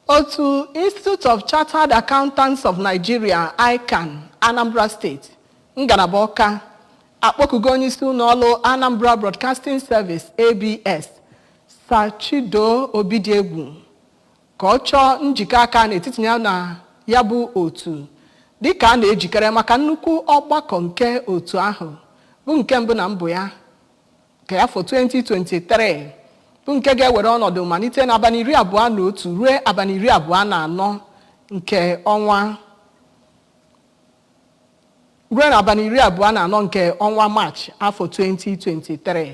Otu Institute of Chartered Accountants of Nigeria, ICAN, Anambra Steeti, ngalaba Ọka, akpọkugo onyeisi ụlọọrụ Anambra Broadcasting Service, ABS, Sir Chido Obidiegwu, ka ọ chọọ njikọ aka n'etiti ya na ya bụ otu, dịka a na-ejikere maka nnukwu ọgbakọ nke otu ahụ, bụ nke mbụ na mbụ ya nke afọ 2023, bụ nke ga-ewere ọnọdụ malite n'abalị 21 ruo abalị 24 nke ọnwa, ruo n'abalị 24 nke ọnwa Maachị afọ 2023.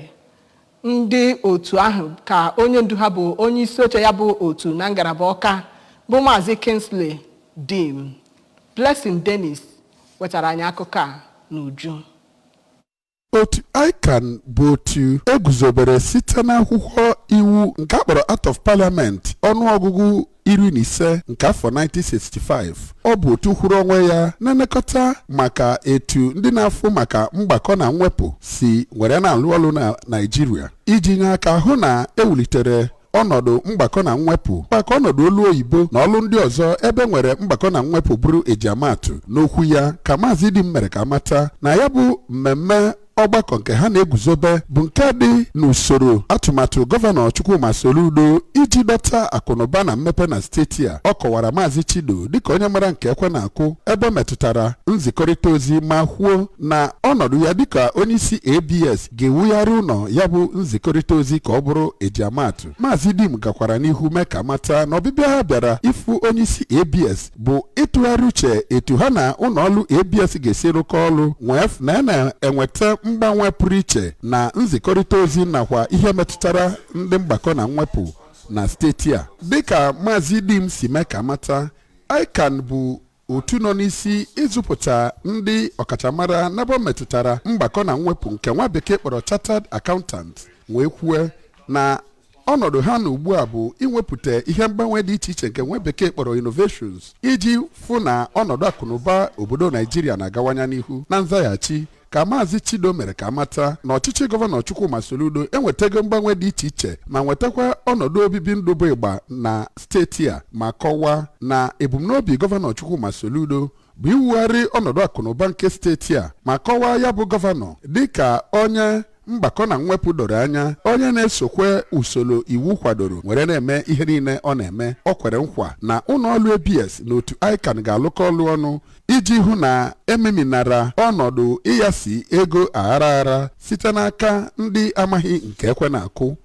Ndị otu ahụ, ka onye ndu ha bụ onye isi oche ya bụ otu na ngalaba Ọka, bụ Maazị Kingsley Dim. Blessing Dennis wetara anyị akụkọ a n'uju. Otu ICAN bụ otu eguzobere site n'akwụkwọ iwu nke akpọrọ Act of Parliament ọnụọgụgụ 15 nke afọ 1965. Ọ bụ otu kwuru onwe ya na-elekọta maka etu ndị na-afụ maka mgbakọ na mwepụ si were na-alụ ọrụ na Naịjirịa, iji nye aka hụ na ewulitere ọnọdụ mgbakọ na mwepụ maka ọnọdụ olu oyibo na ọlụ ndị ọzọ ebe nwere mgbakọ na mwepụ bụrụ ejiamatụ. N'okwu ya, ka Maazị Dim mere ka mata na ya bụ mmemme ọgbakọ nke ha na-eguzobe bụ nke dị n'usoro atụmatụ Gọvanọ Chukwuma Soludo iji dọta akụnụba na mmepe na steeti a. Ọ kọwara Maazị Chido dịka onye mara nke ekwe na-akụ ebe metụtara nzikọrịta ozi, ma kwuo na ọnọdụ ya dịka onyeisi ABS ga-ewugharị ụlọ ya bụ nzikọrịta ozi ka ọ bụrụ ejiamatụ. Maazị Dim gakwara n'ihu mee ka mata na ọbịbịa ha bịara ịfụ onyeisi ABS bụ ịtụgharị uche etu ha na ụlọ ọrụ ABS ga-esi rụkọ ọrụ nwee na ya na-enweta mgbanwe pụrụ iche na nzikọrịta ozi nakwa ihe metụtara ndị mgbakọ na mwepụ na steeti a. Dịka Maazị Dim si mee ka mata, ICAN bụ otu nọ n'isi ịzụpụta ndị ọkachamara n'ebe ọ metụtara mgbakọ na mwepụ nke nwa bekee kpọrọ chartered accountant, wee kwue na ọnọdụ ha na ugbu a bụ iwepụta ihe mgbanwe dị iche iche nke nwa bekee kpọrọ innovations, iji fụ na ọnọdụ akụnụba obodo Naijiria na-agawanye n'ihu. Na nzaghachi, ka Maazị Chido mere ka mata na ọchịchị Gọvanọ Chukwuma Soludo enwetago mgbanwe dị iche iche ma nwetakwa ọnọdụ obibi ndụ bụ ịgba na steeti a, ma kọwaa na ebumnobi Gọvanọ Chukwuma Soludo bụ iwugharị ọnọdụ akụnụba nke steeti a, ma kọwaa ya bụ gọvanọ dịka onye mgbakọ na mwepụ doro anya, onye na-esokwe usoro iwu kwadoro were na-eme ihe niile ọ na-eme. Ọ kwere nkwa na ụlọ ọrụ ABS na otu ICAN ga-alụkọ ọlụ ọnụ iji hụ na ememinara ọnọdụ ịyasi ego aghara aghara site n'aka ndị amaghị nke ekwe na-akụ.